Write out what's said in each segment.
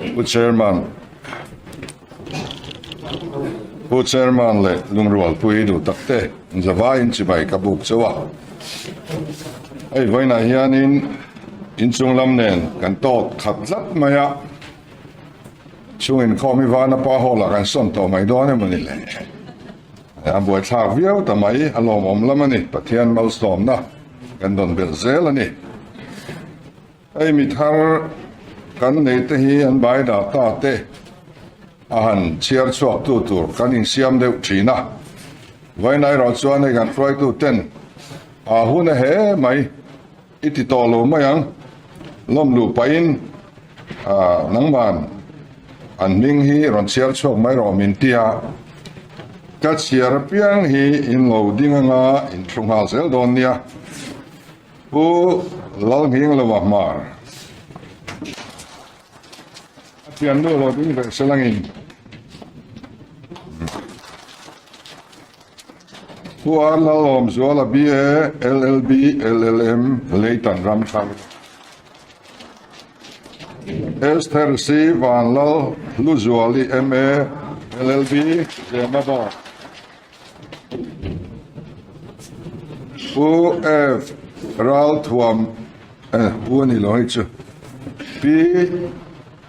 Pu Chairman Pu Chairman leh Lungrualpui duh tak te zavaiin chibai ka buk chauh a. Hei vawiinah hianin inchung lam nen kan tawt khat tlat mai a, chhung inkhawm hi Vanapa Hall ah kan sawn tawh mai dawn emaw ni le? A buaithlak viau ta mai, a lawmawm lam a ni, Pathian malsawmna kan dawn belh zel a ni. Hei mi thar kan nei te hi an bai dah ta te a han chhiar chhuak tu tur kan insiam deuh thin a, vawiin erawh chuan hei kan hruaitu ten a hun a he mai i ti tawh lo mai ang, lawm luh pahin nangman an hming hi rawn chhiar chhuak mai rawh min ti a, ka chhiar apiang hi in lo ding anga in thu nghal zel dawn nia. Pu Lalnghinglova Hmar a thiannu lo ding ve se langin Pu Ar Lalawmzuala BA LLB LLM Leitan Ramthar Esther C Vanlal Hluzuali MA LLB Zemabawk. Pu F Ralthuam eh pu a ni lo hei chu Pi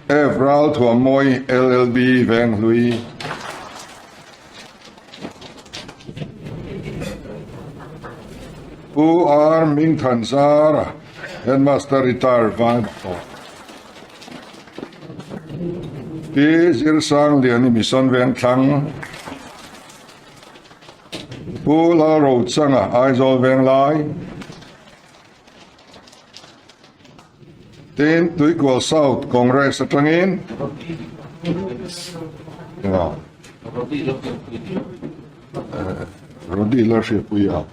F Ralthuam Mawi LLB Venghlui Pu R Mingthanzara Headmaster Retire Vang Pi Zirsangliani Mission Vengthlang Pu Lalrochanga Aizawl Venglai Tin Tuikual South Congress atangin Rodi Lalhriatpuia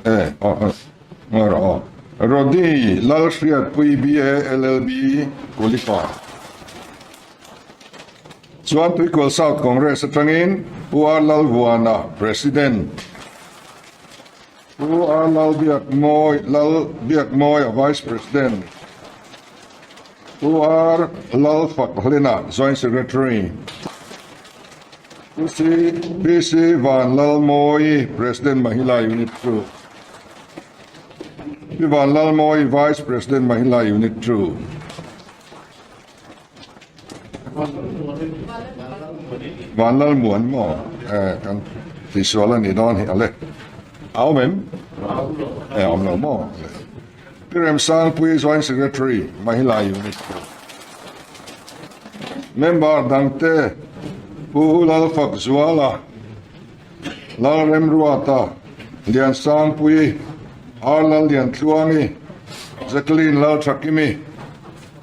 e Rodi Lalhriatpui BA LLB Kulika Chuan Tuikual South Congress atangin Pu R Lalvuana, President, Pu R Lalbiakmawi, Lalbiakmawia, Vice President, Pu R Lalfakhlina, Joint Secretary, Pu C PC Vanlalmawi, President Mahila Unit 2, Pi Vanlalmawi, Vice President Mahila Unit 2. Vanlal muan maw eh kan tihsual a nih dawn hi ale a awm em eh awm lo maw Pi Remsangpui Joint Secretary Mahila Unit Member dangte Pu Lalfakzuala Lalremruata Liansangpui R Lalliantluangi Jacqueline Lalthakimi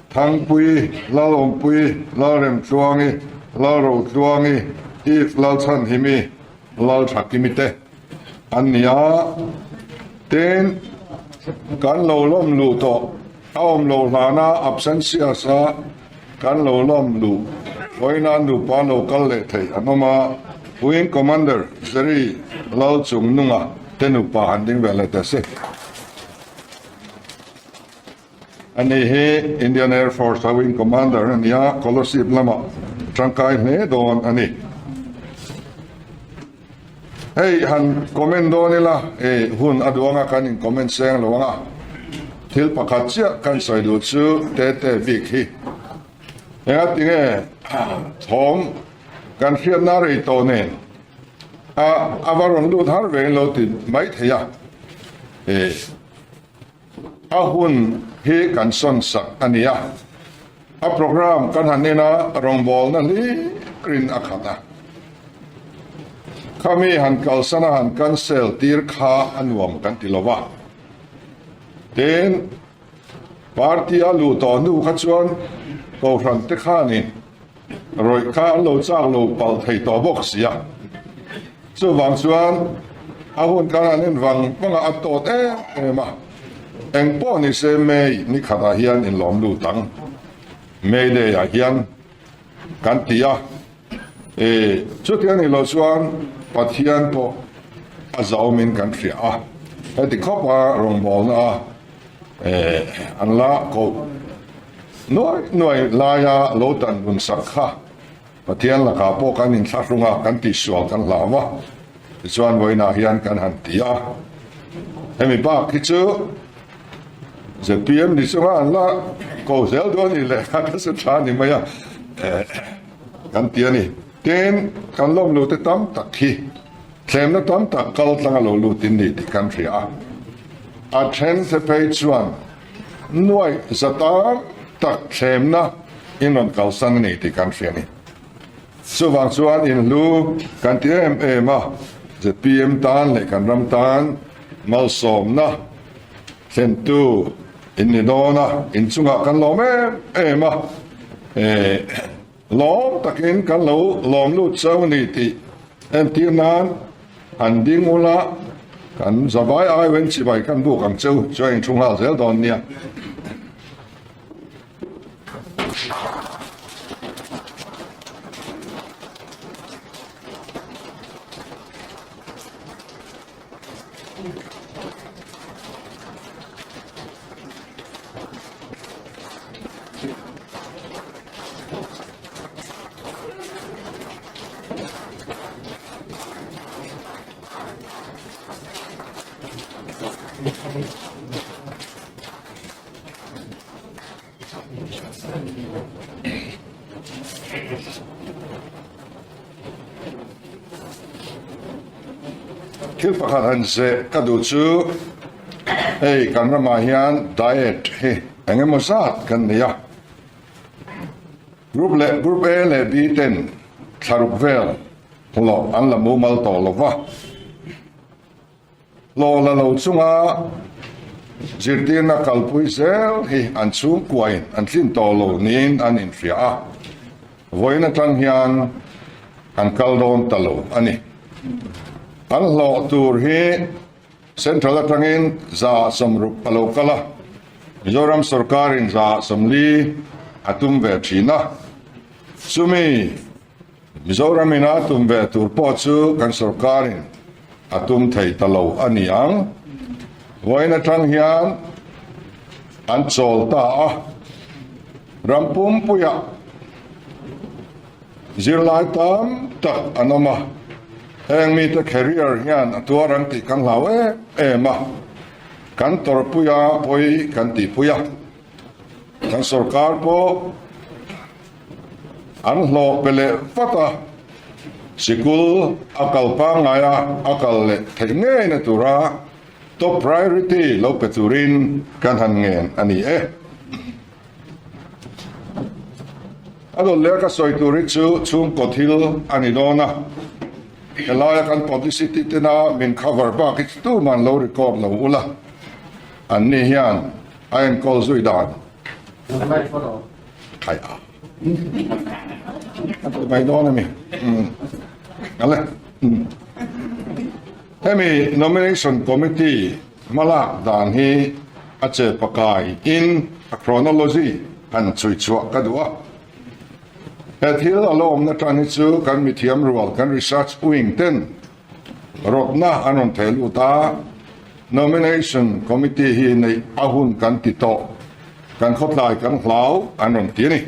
Thangpui, Lalawmpui, Lalremtluangi, Lalrotluangi, Eve Lalchhanhimi, Lalthakimi te an ni a. Tin, kan lo lawm luh tawh a awm lo hlana absentia sa kan lo lawm luh vawiina nupa lo kal leh theih an awm a. Wing Commander Jerry Lalchungnunga te nupa an ding ve leh ta si. Ani hi Indian Air Force a Wing Commander a ni a, Kolasib lamah tangkai hle dawn a ni. Hei han comment dawn ila, e hun a duang a kan in comment seng lo ang a, thil pakhat chiah kan sawi duh chu Tete bik hi enga tinge thawm kan hriatna rei tawh nen a a va rawn lut har ve in lo ti mai thei a, e. A hun hi kan sawn sak a ni a, a programme kan han en a, rawngbawlna hlirin a khat a. Khami han kalsan a han cancel tir kha a nuam kan ti lo va. Tin, party a luh tawh hnu kha chuan Kohhran te khanin rawih kha an lo chak lo palh thei tawh bawk si a. Chuvang chuan a hun kan han en vang vang a, a tawt em em a. Eng pawh ni se May ni khatah hian inlawm lut ang. May Day ah hian kan ti a. E, chuti a nih loh chuan Pathian pawh a zaumin kan hria a. Heti khawpa rawngbawlna a e, an la koh. Nuai nuai laia lo tan bun sak kha Pathian lakah pawh kan inthlahrung a, kan tihsual kan hlau a, tichuan vawiinah hian kan han ti a. Hemi bak hi chu zpm ni chunga an la ko zel dawn ni leh kha ka hre tha ni mai a, kan ti a ni. Tin, kan lawm lo te tam tak hi thlemna tam tak kal tlanga lo lut in ni tih kan hria a. A then te phei chuan Nuaih za tam tak thlemna in rawn kalsan a ni tih kan hria a ni. Chuvang chuan inhlu kan ti em em a, zpm tan leh kan ram tan malsawmna thlentu in ni dawn a, inchungah kan lawm em em a, Lawm takin kan lo lawm lut chau a ni tih entir nan han ding ula, kan zavai aiwen chibai kan buk ang cheu chu a inthu nghal zel dawn nia. Thil pakhat han zeh ka duh chu hei kan ramah hian diet hi eng emaw zat kan nei a, group leh group A leh B ten thlaruk vel hlawh an la mumal tawh lo va. Hlawh la lo chunga zirtirna kalpui zel hi an chhungkuain an tlin tawh lo niin an inhria a, vawiin atang hian an kal dawn ta lo a ni. An hlawh tur hi Central atangin 60% a lo kal a, Mizoram sawrkarin 40% a tum ve thin a, chumi Mizoram in a tum ve tur pawh chu kan sorkarin a tum thei ta lo a ni ang. Vawiin atang hian an chawl ta a, ram pumpuiah zirlai tam tak an awm a, heng mite career hian a tuar ang tih kan hlau em em a, kan tawrhpuia pawi kan tihpui a, kan sorkar pawh An hlawh pe leh vat a, sikul a kal pangngai a, a kal leh theih ngeina tura top priority lo pe turin kan han ngen a ni e. A dawt leh ka sawi tur hi chu chhungkaw thil a ni dawn a, helaia kan publicity tena min cover bak hi chu tuman lo record lo ula, anni hian a enkawl zui dan. Khai a. A ti mai dawn a mi. Ale. Hemi nomination committee hmalak dan hi a che pakai in a chronology han chhui chhuah ka duh a. He thil a lo awmna tan hi chu kan mithiam rual kan research wing ten rawtna an rawn theh lut a, Nomination Committee hi neih a hun kan ti tawh, kan khawtlai kan hlau an rawn ti a ni.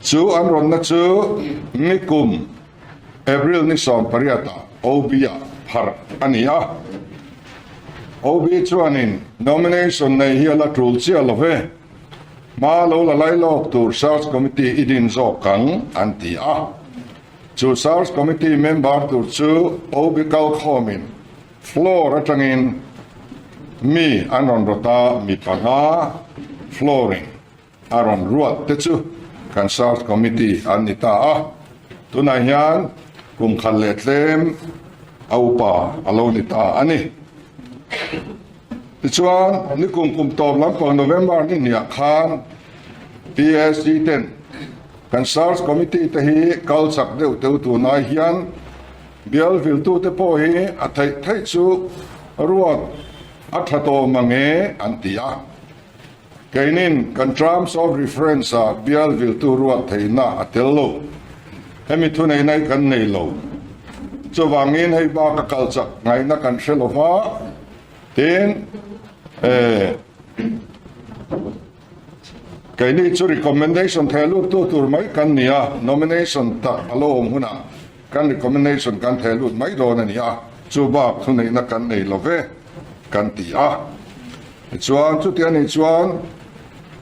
Chu an rawnna chu nikum April ni 18 ah OB ah pharh a ni a. OB chuanin nomination nei hi a la tul chiah lo ve, hma lo la lai lawk tur Search Committee i din zawk ang an ti a. Chu Search Committee member tur chu OB kalkhawmin Floor atangin mi an rawn rawt a, mi panga flooring a rawn ruat te chu kan Search Committee an ni ta a. Tunah hian kum khat leh tlem a upa a lo ni ta a ni. Tichuan, nikum kum tawp lampang November ni hniah khan PSC ten kan Search Committee te hi kal chak deuh teu tunai hian Bial viltute pawh hi a theih theih chu ruat a tha tawh mang e an ti a. Keinin kan terms of reference ah bial viltu ruat theihna a tel lo. Hemi thuneihna hi kan nei lo. Chuvangin hei bak a kal chak ngaihna kan hre lo va, tin eh. Keini chu recommendation theh lut tu tur mai kan ni a, nomination tak a lo awm hunah kan recommendation kan theh lut mai dawn a ni a, chu bak thuneihna kan nei lo ve kan ti a. Tichuan, chuti a nih chuan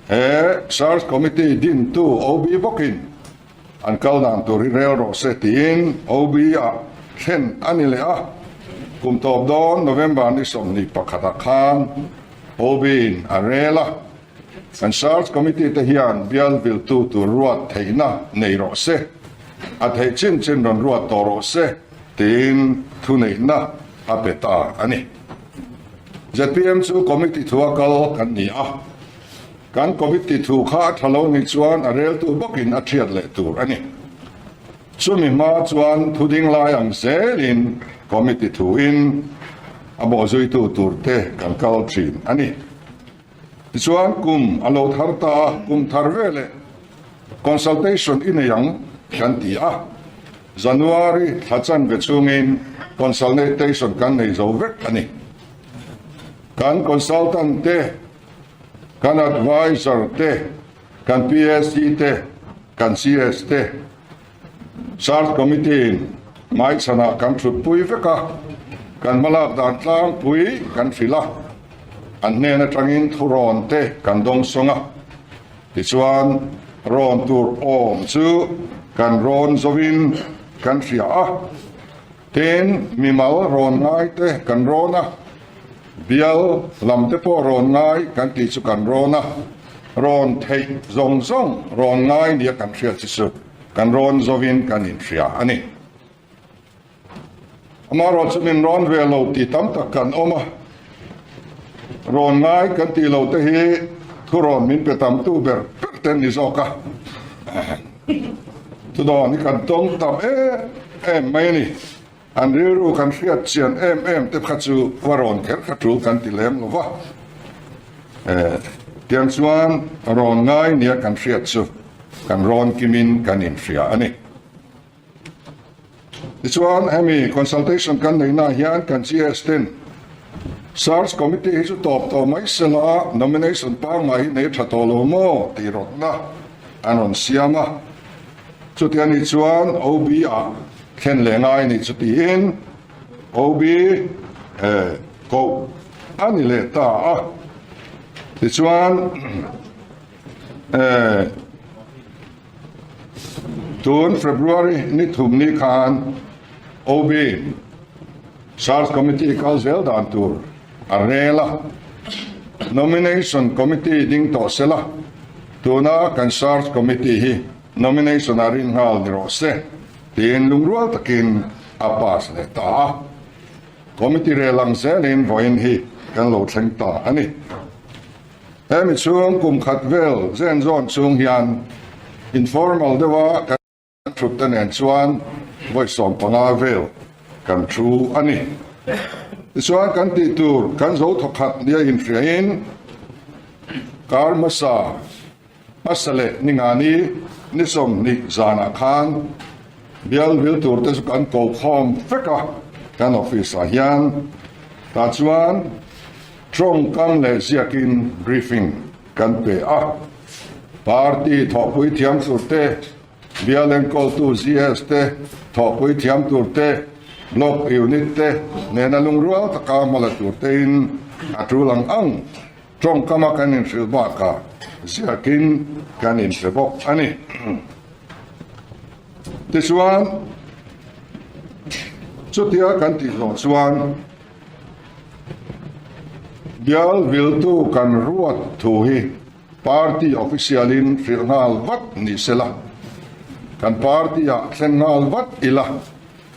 he Search Committee dintu OB bawkin An kal dan tur hi rel rawh se tiin OB ah thlen a ni leh a, kum tawp dawn November ni 21 ah khan OB in a rel a, kan Search Committee te hian bial viltu tur ruat theihna nei rawh se, a theih chin chin rawn ruat tawh rawh se tiin thuneihna a pe ta a ni. Zpm chu Committee thua kal kan ni a. Kan committee thu kha a tha lo nih chuan a reltu bawkin a thiat leh tur a ni. Chumi hma chuan thu ding lai ang zelin committee thuin a bawhzuitu turte kan kal thin a ni. Tichuan kum a lo thar ta a, kum thar veleh consultation i nei ang kan ti a. January thla chanve chhungin consultation kan nei zo vek a ni. Kan consultant te Kan adviser te, kan PSC te, kan CS te, Search Committee in hmaichhanah kan thutpui vek a, kan hmalak dan tlangpui kan hrilh a, an hnen atangin thurawn te kan dawngsawng a, tichuan rawn tur awm chu kan rawn zovin kan hria a, tin mimal rawn ngai te kan rawn a. Bial lam te pawh rawn ngai kan tih chu kan rawn a, rawn theih zawng zawng rawn ngai nia kan hriat chi chu kan rawn zovin kan inhria a ni. Amaherawh chu min rawn ve lo tih tam tak kan awm a, rawn ngai kan tih lo te hi thurawn min pe tamtu ber ber te an ni zawk a, thudawn hi kan tawng tam em em mai a ni. An rilru kan hriat chian em em te kha chu va rawn kher kha tul kan ti lem lo va. Tiang chuan rawn ngai nia kan hriat chu kan rawn kimin kan inhria a ni. Tichuan hemi consultation kan neihna hian kan GS ten Search Committee hi chu tawp tawh mai sela nomination pangngai hi nei tha tawh lo maw tih rawtna an rawn siam a. Chuti a nih chuan OB ah thlen leh ngai a nih chu tiin OB koh a ni leh ta a. Tichuan tun February ni thum ni khan OB Search Committee kal zel dan tur a rel a, Nomination Committee ding tawh sela, tuna kan Search Committee hi Nomination a rin nghal ni rawh se tiin lungrual takin a pass leh ta a. Committee rel ang zelin vawiin hi kan lo thleng ta a ni. Hemi chhung kum khat vel zen zawn chhung hian informal deuha kan Thut te nen chuan vawi 15 vel kan thu a ni. Tichuan kan tih tur kan zo thawkhat nia inhriain kar hmasa hmasa leh ni ngani ni 20 zanah khan bial vil tur te chu kan ko khawm vek a kan office ah hian. Tah chuan tawngkam leh ziakin briefing kan pe a. Party thawhpui thiam tur te Bial enkawltu GS te, thawhpui thiam tur te, Block Unit te nena lungrual taka hmala tur tein a tul ang ang tawngkama kan inhrilh bakah ziakin kan inhre bawk a ni. Tichuan, chutia kan tih zawh chuan bial viltu kan ruat thu hi Party official in hrilh nghal vat ni sela, kan party ah thleng nghal vat ila,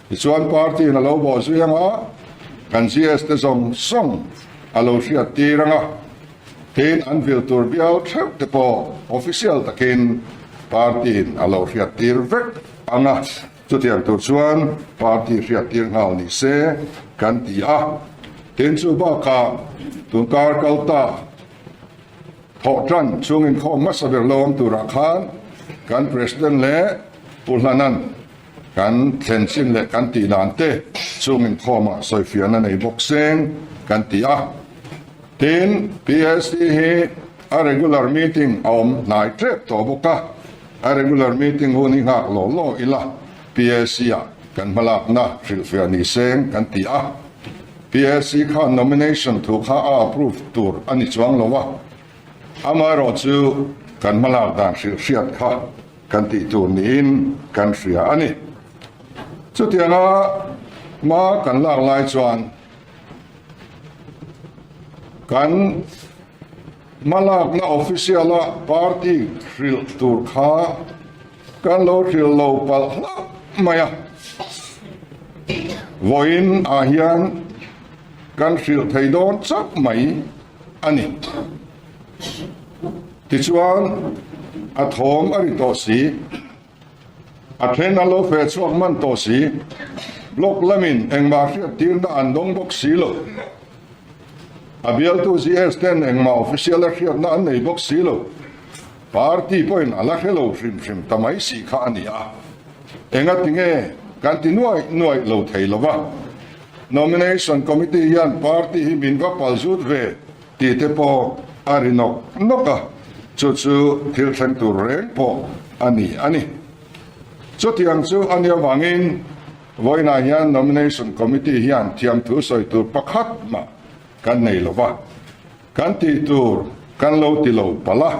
tichuan party in a lo bawh zui anga, kan GS te zawng zawng a lo hriat tir anga, tin an vil tur bial theuh te pawh official takin party in a lo hriat tir vek anga, chutiang tur chuan party hriat tir nghal ni se kan ti a, tin chu bakah tunkar kal ta. Thawh tan chung inkhawm hmasa ber lo awm turah khan kan President leh Pu Hlanan kan thlen chin leh kan tih dan te chung inkhawmah sawifiahna nei bawk seng kan ti a. Tin, PSC hi. a regular meeting a awm hnai tep tawh bawk a, a regular meeting hun hi nghak law law ila PAC ah kan hmalakna hrilhfiah ni seng kan ti a. PAC khan nomination thu kha a approve tur a ni chuang lo a, amaherawh chu kan hmalak dan hrilhhriat kha kan tih tur niin kan hria a ni. Chutianga hma kan lak lai chuan kan hmalakna official-a party hrilh tur kha kan lo hrilh lo palh hlauh mai a. Vawiin ah hian kan hrilh thei dawn chauh mai a ni. Tichuan a thawm a ri tawh si. A then an lo feh chhuak hman tawh si. Block lamin engmah hriat tirna an dawng bawk si lo. A bialtu GS ten engmah official a hriatna an nei bawk si lo. Party pawhin a la hre lo hrim hrim ta mai si kha a ni a. Engati nge kan ti nuaih nuaih lo thei lo va. Nomination Committee hian party hi min va pal zut ve Tih te pawh a ri nawk nawk a, chu chu thil thleng tur reng pawh a ni a ni. Chutiang chu a nih avangin vawiinah hian Nomination Committee hian thiamthu sawi tur pakhat mah kan nei lo va, kan tih tur kan lo ti lo palh a,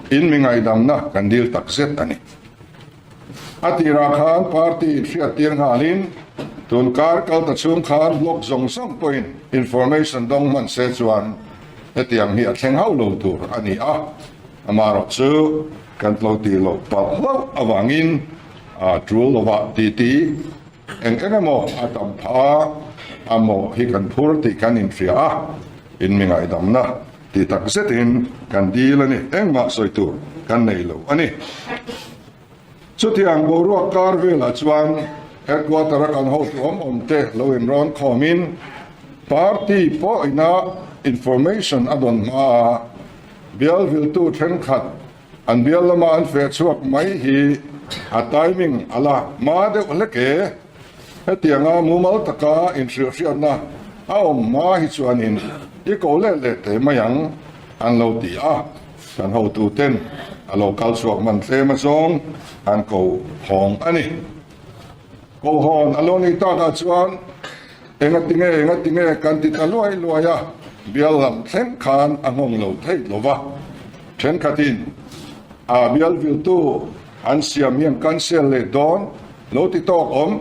in mi ngaihdamna kan dil tak zet a ni. A tirah khan party inhriattir nghalin tun kar kal ta chhung khan block zawng zawng pawhin information dawng hman se chuan hetiang hi a thleng hauh lo tur a ni a, amaherawh chu kan tlo tih loh palh hlauh avangin a tul lovah titi eng eng emaw a tam phah a, a mawh hi kan phur tih kan inhria a, in mi ngaihdamna. Ti tak zetin kan dil a ni, engmah sawi tur kan nei lo a ni. Chutiang boruak kar velah chuan headquarter-a kan hotu awm awm te lo inrawn khawmin party pawhina information a dawn hmaa bial viltu thenkhat an bial lama an feh chhuak mai hi a timing a la hma deuh hlek e. Hetianga mumal taka inhrilhhriatna a awm hma hi chuanin i ko let leh teh mai ang an lo ti a, kan hotuten a lo kal chhuak hman tlem azawng an ko hawng a ni. Ko hawn a lo nih takah chuan engatinge engatinge kan ti ta luai luai a, bial lam thleng khan a nghawng lo theih lo va, thenkhatin a bial viltu an siam hian cancel leh dawn Lo ti tawk awm,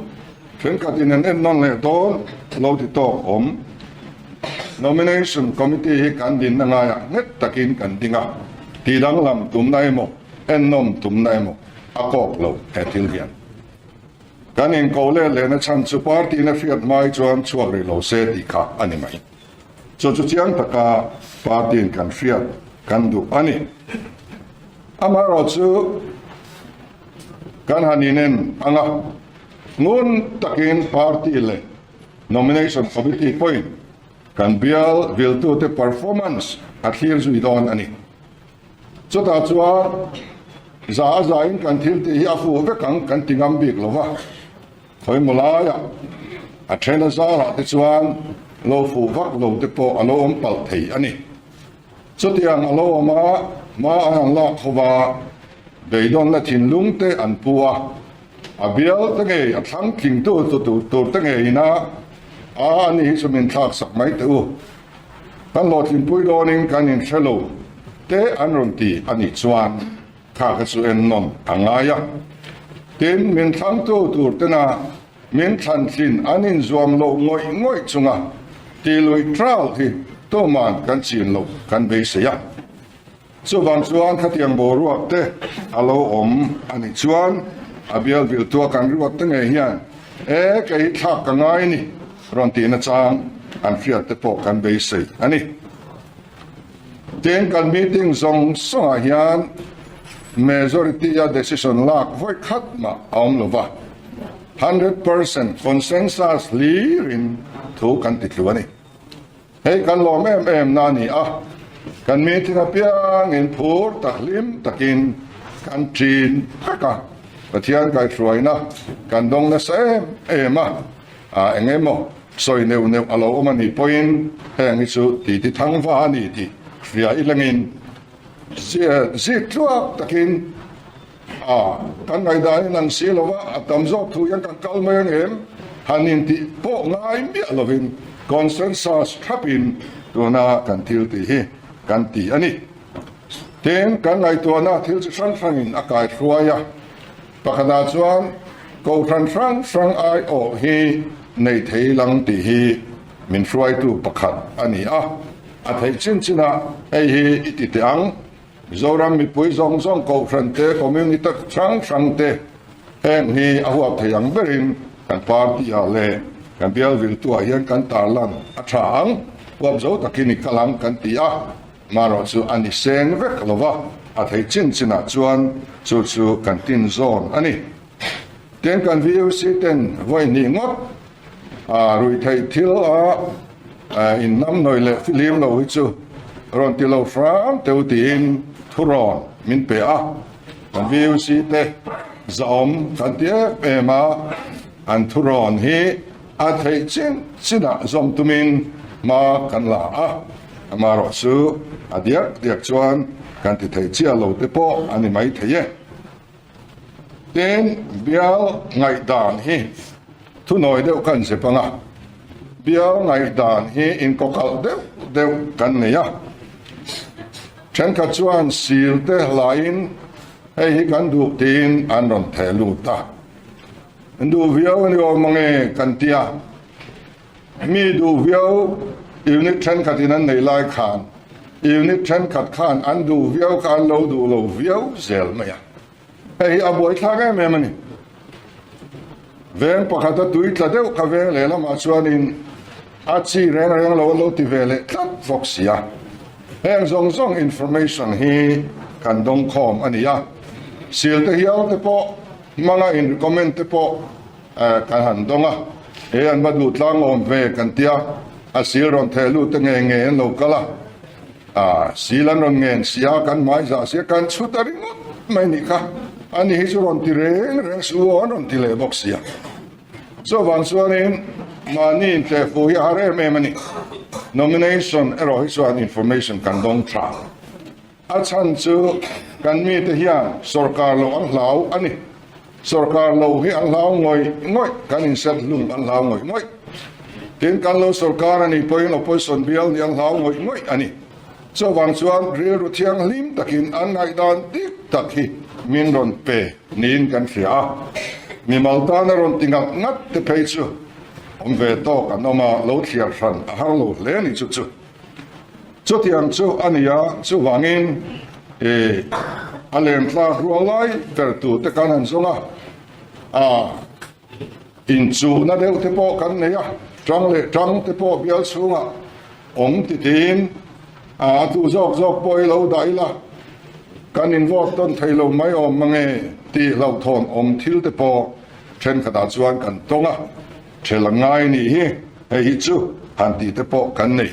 thenkhat in an en nawn leh dawn, lo ti tawk awm. Nomination Committee hi kan dinna ngaiah nghet takin kan ding a, ti danglam tumna emaw, ennawm tumna emaw a kawk lo he thil hian. Kan inko let lehna chhan chu party in a hriat hmai chuan chhuak rih lo se tih kha a ni mai. Chu chu chiang taka party in kan hriat kan duh a ni. Amaherawhchu Kan han inen ang a, ngun takin party leh nomination committee pawhin kan bial viltute performance a thlir zui dawn a ni. Chutah chuan za a zain kan thil tih hi a fuh vek ang kan ti ngam bik lo va, khawimaw laiah a then a zarah te chuan lo fuh vak lo te pawh a lo awm palh thei a ni. Chutiang a lo awm a, hma an han lak ho va, beidawnna thinlung te an pu a, a bial te ngei a thlang tlingtu tur te ngeiin a, a ani hi chu min thlak sak mai teh u, kan hlawhtlinpui dawnin kan inhre lo te an rawn ti a nih chuan kha kha chu ennawn a ngai a. Tin, min thlangtu tur tena Min thlantlin an inzuam loh ngawih ngawih chunga ti lui trial hi tuman kan chin loh kan beisei a. Chuvang chuan khatiang boruak te a lo awm a nih chuan a bial viltua kan ruat te ngei hian e kei hi thlak ka ngai ni rawn tihna chang an hriat te pawh kan beisei a ni. Tin kan meeting zawng zawngah hian majority a decision lak vawi khat mah a awm lo va, 100% consensus hlirin thu kan ti tlu a ni. Hei kan lawm em em na a ni a, kan meeting apiangin phur tak hlim takin kan ṭin vek a, Pathian kaihhruaina kan dawng nasa em em a, eng emaw sawi neuh neuh a lo awm a nih pawhin heng hi chu titi thangva a ni tih hria ilangin. Zik tluak takin a kan ngaihdan in ang si lova, a tam zawk thu hian kan kal mai ang em? Han intih pawh ngai miah lovin consensus thlapin tuna kan thil tih hi kan ti a ni. Tin, kan ngaihtuahna thil chi hrang hrangin a kaihruai a, pakhatah chuan kohhran hrang hrang aiawh hi nei thei lang tih hi min hruaitu pakhat a ni a. A theih chin chinah hei hi i ti teh ang. Mizoram mipui zawng zawng kohhran te, community hrang hrang te heng hi a huap thei ang berin kan party ah leh kan bial viltu ah hian kan tarlan a tha ang. Huap zo takin i kal ang kan ti a, marawh chu a ni seng vek lo va, a theih chin chinah chuan chu chu kan tin zawn a ni. Tin kan VUC ten vawi hnih ngawt A ruihtheih thil a inhnamhnawih leh fihlim lo hi chu rawn ti lo hram teu tiin thurawn min pe a. Kan VUC te zahawm kan ti em em a, an thurawn hi a theih chin chinah zawm tumin hma kan la a, amaherawh chu a diak diak chuan kan ti thei chiah lo te pawh a ni mai thei e. Tin, bial ngaihdan hi thunawi deuh kan zep ang a, bial ngaihdan hi inkawkalh deuh deuh kan nei a. Thenkhat chuan sil te hlaiin hei hi kan duh tiin an rawn theh lut a. An duh viau a ni awm ange kan ti a. Mi duh viau unit thenkhatin an nei lai khan unit thenkhat khan an duh viau kha an lo duh lo viau zel mai a. Hei hi a buaithlak em em a ni. Veng pakhata tui tla deuh kha veng lehlamah chuanin a chi reng reng lo an lo ti ve leh tlat bawk si a. Heng zawng zawng information hi kan dawngkhawm a ni a. Sil te hial te pawh hmanga in recommend te pawh Kan han dawng a, he an va duh tlang awm ve kan tia, a sil rawn theh lut te nge nge an lo kal a, a sil an rawn ngen si a, kan hmai zah si a, kan chhut a ringawt mai nih kha, ani hi chu rawn ti reng reng suh u aw an rawn ti leh bawk si a. Chuvang chuanin mahni intlehfuh hi a har em em a ni. Nomination erawh hi chuan information kan dawng tha. A chhan chu kan mite hian sorkar loh an hlau a ni. Sorkar lo hi an hlau ngawih ngawih, kan inset hlum an hlau ngawih ngawih. Tin, kan lo sorkar a nih pawhin opposition bial nih an hlau ngawih ngawih a ni. Chuvang chuan rilru thianghlim takin an ngaihdan dik tak hi min rawn pe niin kan hria a. Mimal tana rawn ti ngat ngat te phei chu awm ve tawk an awm a, lo thliar hran a har lo hle a ni chu chu. Chutiang chu a ni a, chuvangin i a lemtlak rual lai ber tur te kan han zawng a, a inchuhna deuh te pawh kan nei a, tang leh tang te pawh bial chhungah awm titiin a duh zawk zawk pawh i lo dah ila, kan invote tawn thei lo mai awm mange tih hlauhthawn awm thil te pawh thenkhatah chuan kan tawng a. Thel a ngai nih hi, hei hi chu han tih te pawh kan nei.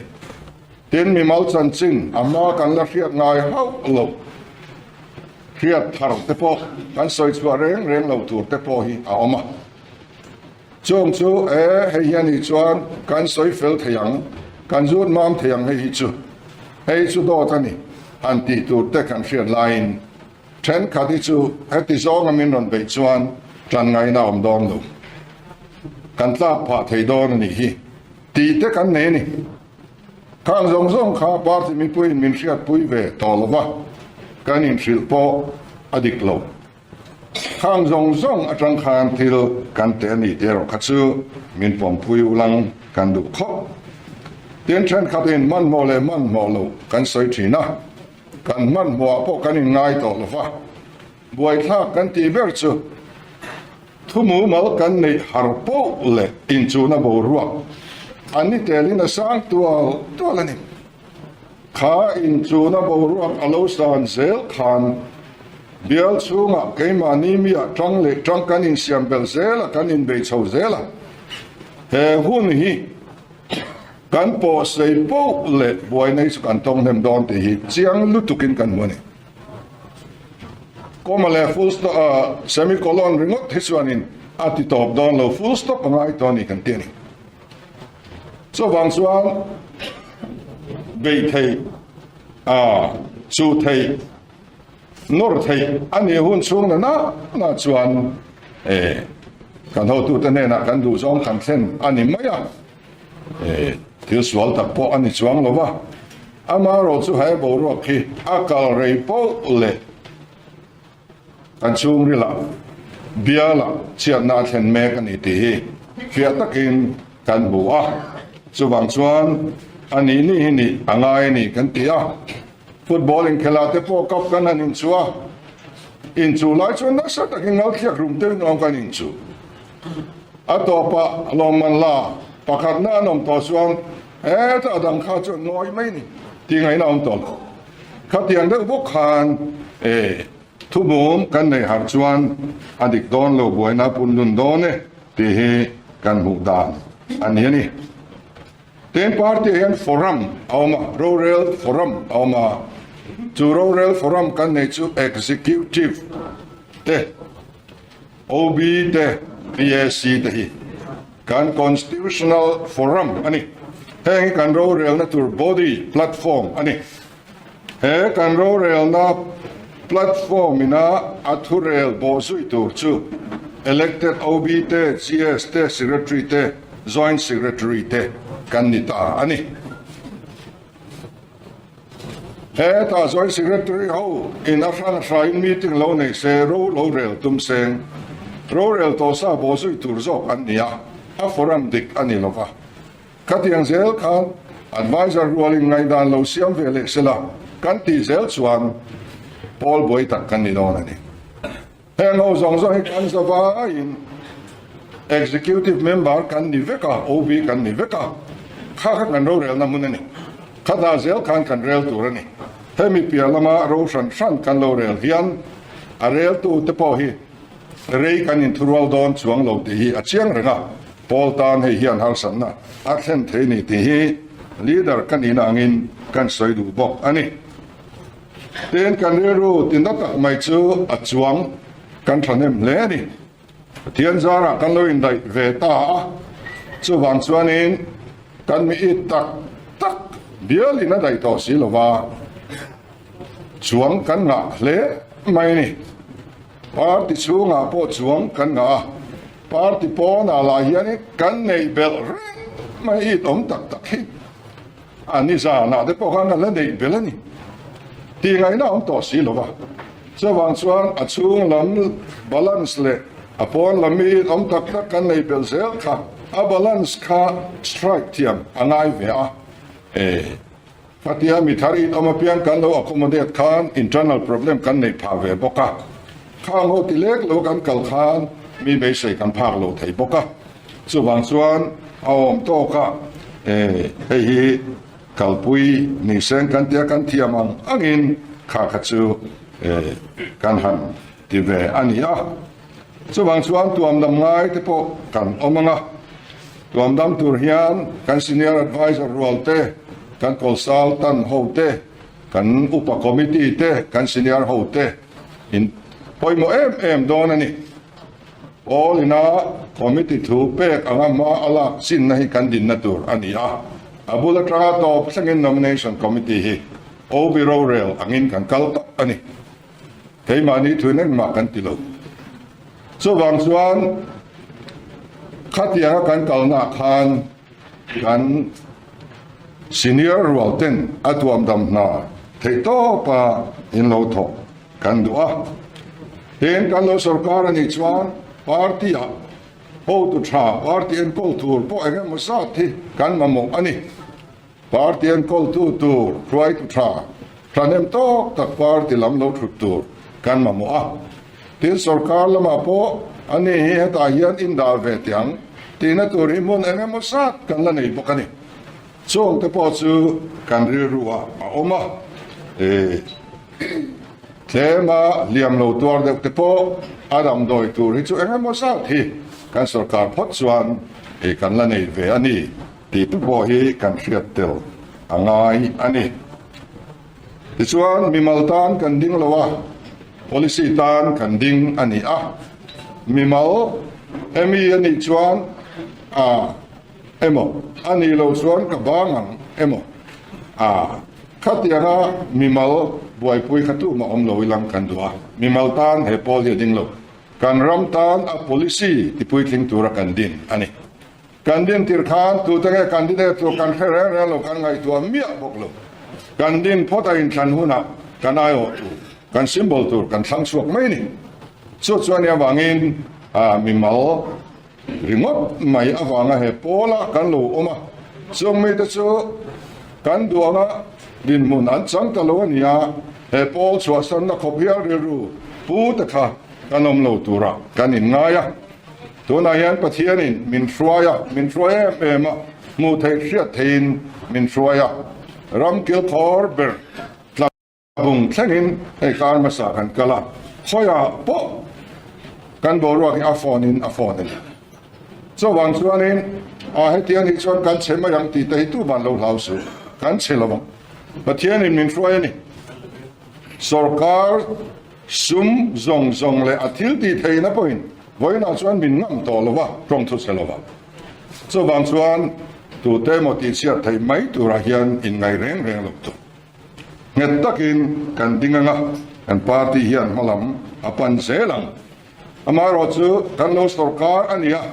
Tin, mimal chanchin a hma kan la hriat ngai hauh lo, hriat thar te pawh kan sawi chhuah reng reng lo tur te pawh hi a awm a. Chung chu e, hei hi a nih chuan kan sawi fel thei ang, kan zut mam thei ang hei hi chu, hei chu dawt a ni han tih tur te kan hriat laiin, Thenkhat hi chu heti zawnga min rawn beih chuan tan ngaihna a awm dawn lo. Kan tlak phah thei dawn a nih hi tih te kan nei a ni. Khang zawng zawng kha party mipuiin min hriatpui ve tawh lo va, kan inhrilh pawh a dik lo. Khang zawng zawng atang khan thil kan teh a ni tih erawh kha chu min pawmpui ulang kan duh khawp. Tin, thenkhatin hmanhmawh leh hmanhmawh loh kan sawi thin a. Kan hmanhmawhah pawh kan inngai tawh lo va, buaithlak kan tih ber chu thu mumal kan neih har poh leh inchuhna boruak an ni telin a sang tual tual a ni. Kha inchuhna boruak a lo san zel khan bial chhungah keimahni miah tang leh tang kan insiam belh zel a, kan inbei chho zel a. He hun hi Kan pawhsei poh leh buaina hi chu kan tawng hnem dawn tih hi chiang lutukin kan hmu a ni. Comma leh full stop, semicolon ringawt hi chuanin a ti tawp dawn lo, full stop a ngai tawh a ni kan ti a ni. Chuvang chuan beih theih, chu theih. Nawr theih a nih hun chhung na na na chuan e kan hotute hnenah kan duhzawng kan thlen a ni mai a, e thil sual tak pawh a ni chuang lo va. Amaherawh chu he boruak hi a kal rei poh leh kan chhungrilah bialah chhiatna a thlen mek a ni tih hi fiah takin kan hmu a. Chuvang chuan a nih nih hi nih a ngai a ni kan ti a. Football inkhelh ah te pawh cup kan han inchuh a, inchuh lai chuan nasa takin ngalthliak rum deuhin awm kan inchuh. A tawpah lawmman la pakhatna an awm tawh chuan hetah dang kha chuan ngawi mai ni tih ngaihna a awm tawh lo. Khatiang deuh bawk khan e thubum kan nei harh chuan a dik dawn lo buaina punlun dawn e tih hi kan hmuh dan a ni a ni. Tin, party ah hian forum a awm a, rorel forum a awm a, chu rorel forum kan neih chu executive te, OB te, PAC te hi kan constitutional forum a ni. Heng hi kan rorelna tur body, platform a ni. He kan rorelna platform ina a thurel bawhzui tur chu elected OB te, GS te, Secretary te, Joint Secretary te kan ni ta a ni. Hetah Joint Secretary ho in a hran hrain meeting lo nei se, ro lo rel tum seng, rorel tawhsa bawhzui tur zawk an ni a, a forum dik a ni lova. Khatiang zel khan adviser rualin ngaihdan lo siam ve leh sela kan tih zel chuan pawl buai tak kan ni dawn a ni. Heng ho zawng zawng hi kan za vaiin executive member kan ni vek a, OB kan ni vek a, kha kha kan rorelna hmun a ni. Khatah zel khan kan rel tur a ni. Hemi piah lama ro hran hran kan lo rel hian a reltute pawh hi Rei kan inthurual dawn chuang lo tih hi a chiang reng a, Paul tan hei hian harsatna a thlen thei ni tih hi leader ka nihna angin kan sawi duh bawk a ni. Tin, kan rilru tinna tak mai chu a chuang kan thahnem hle a ni. Pathian zarah kan lo indaih ve ta a, chuvang chuanin kan mi it tak tak bialin a daih tawh si lova chuang kan ngah hle mai a ni. Party chhungah pawh chuang kan ngah a, party pawnah lah hianin kan neih belh reng mai it awm tak tak hi a ni zanah te pawh khan kan la neih belh a ni tih ngaihna a awm tawh si lo va. Chuvang chuan a chhung lam balance leh a pawn lam mi it awm tak tak kan neih belh zel kha a balance kha strike thiam a ngai ve a. Khatia mi thar in awm apiang kan lo accommodate khan internal problem kan neih phah ve bawk a, khang ho ti lek lo kan kal khan mi beisei kan phak lo thei bawk a, chuvang chuan a awm tawk a, e hei hi kalpui ni seng kan tia kan thiam ang angin kha kha chu e kan han ti ve a ni a. Chuvang chuan tuamdam ngai te pawh kan awm ang a, tuamdam tur hian kan senior adviser rual te, kan consultant ho te, kan upa committee te, kan senior ho te in pawimawh em em dawn a ni. Pawl ina committee thu pek anga hma a lak chinna hi kan dinna tur a ni a, a bul atanga tawp thlengin nomination committee hi OB rorel angin kan kal tawp a ni. Keimahni thuin engmah kan ti lo. Chuvang chuan khatianga kan kalnaah khan kan senior rual ten a tuamdam hna theih tawpa in lo thawk kan duh a. Tin, kan lo sorkar a nih chuan party-ah hotu tha, party enkawl tur pawh eng emaw zat hi kan mamawh a ni. Party enkawltu tur hruaitu tha, thahnem tawk tak party lam lo thut tur kan mamawh a. Tin, sorkar lamah pawh a ni hi hetah hian indah ve teh ang tihna tur hi hmun eng emaw zat kan la nei bawk a ni. Chungte pawh chu kan rilru ah a awm a, e tlema hliam lo tuar deuh te pawh a damdawi tur hi chu eng emaw zat hi kan sorkar phawt chuan e kan la nei ve a ni. Tih te pawh hi kan hriat tel a ngai a ni. Tichuan, mimal tan kan ding lo a, policy tan kan ding a ni a. Mimal hemi a nih chuan a emaw, a nih loh chuan ka bang ang emaw a, khatianga mimal. buaipui kha tumah awm lo ilang kan duh a, mimal tan he pawl hi a ding lo. Kan ram tan a policy tipuitling tura kan din a ni. Kan din tir khan tute nge candidate tur kan hre reng reng lo, kan ngaihtuah miah bawk lo. Kan din phawt a inthlan hunah kan aiawh tur, kan symbol tur kan thlang chhuak mai ni. Chu chuan i avangin mimal ringawt mai avanga he pawla kan lo awm a, chung mite chu kan duanga dinhmun an chang ta lo a ni a, he pawl chhuahsanna khawp hial rilru pu te kha kan awm lo turah kan inngai a. Tunah hian Pathianin min hruai a, min hruai em em a, hmuh theih hriat theihin min hruai a, ram kilkhawr ber tla bung thlengin hei kar hmasa kan kal a, khawiah pawh kan boruak hi a phone in a phone a ni. Chuvang chuanin a heti anih chuan kan chhe mai ang tih te hi tuman lo hlau suh, kan chhe lo ang. Pathianin min hruai a ni. Sorkar Sum zawng zawng leh a thil tih theihna pawhin vawiinah chuan min ngam tawh lo va, tawng thu chhe lo va. Chuvang chuan tute emaw tihchhiat theih mai turah hian inngai reng reng lo tur. Nghet takin kan ding anga kan party hian hmalam a pan zel ang. Amaherawhchu kan lo sorkar a ni a,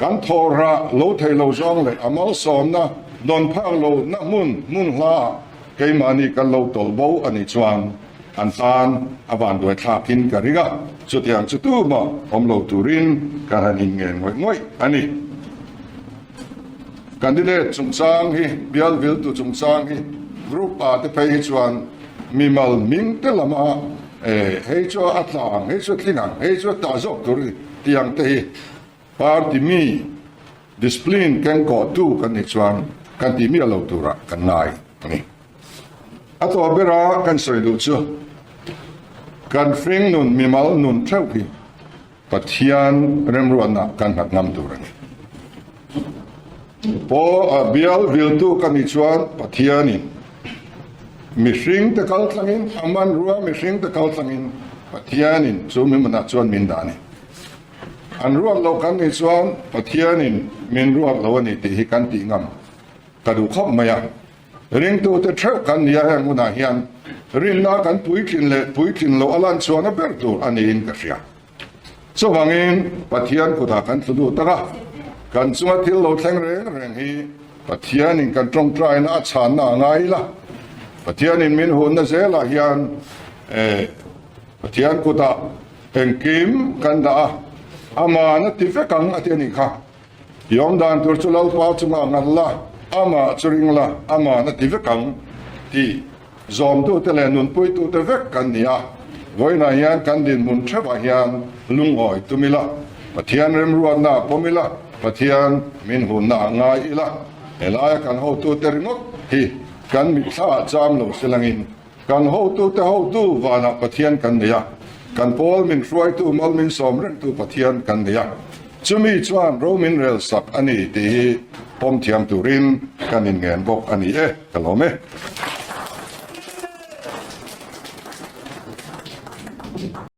kan thawhrah lo thei lo zawng leh a malsawmna dawn phak lohna hmun hmun hlaah keimahni kan lo tawlh bo a nih chuan an tan a vanduai thlakin ka ring a, chutiang chu tumah awm lo turin ka han inngen ngawih ngawih a ni. Candidate chungchang hi, bial viltu chungchang hi group ah te phei hi chuan mimal hming te lama hei chu a tla ang, hei chu a tling ang, hei chu a tah zawk tur a ni tih ang te hi party mi discipline kengkawhtu kan nih chuan kan tih miah lo turah kan ngai a ni. A tawh bera kan sawi duh chu kan hring nun mimal nun theuh hi Pathian remruatna kan nghat ngam tur a ni. Paw bial viltu ka nih chuan Pathianin mihring te kal tlangin a hmanrua mihring te kal tlangin Pathianin chu mi hmunah chuan min dah a ni. An ruat lo kan nih chuan Pathianin min ruat lo a ni tih hi kan tih ngam ka duh khawp mai a. Ringtute theuh kan nia heng hunah hian rinna kan puitlin leh puitlin loh a lan chhuahna ber tur a niin ka hria. Chuvangin Pathian kutah kan tlu lut tak a, kan chunga thil lo thleng reng reng hi Pathianin kan tawngtaina a chhanna a ngai ila, Pathianin min hunna zelah hian Pathian kutah engkim kan dah a, Aman a ti vek ang a ti a nih kha. I awm dan tur chu Lalpa chungah ngat la, amah chu ring la, aman a ti vek ang tih zawmtute leh nunpuitute vek kan ni a. Vawiinah hian kan dinhmun theuhah hian lungawi tum ila, Pathian remruatnaah pawm ila, Pathian min hunnaah ngai ila, helaia kan hotute ringawt hi kan mitthlaah cham lo se langin, Kan hotute hotu vanah Pathian kan nei a, kan pawl min hruaitu mal min sawm rengtu Pathian kan nei a, chumi chuan ro min rel sak a ni tih hi pawm thiam turin kan inngen bawk a ni e, ka lawm e.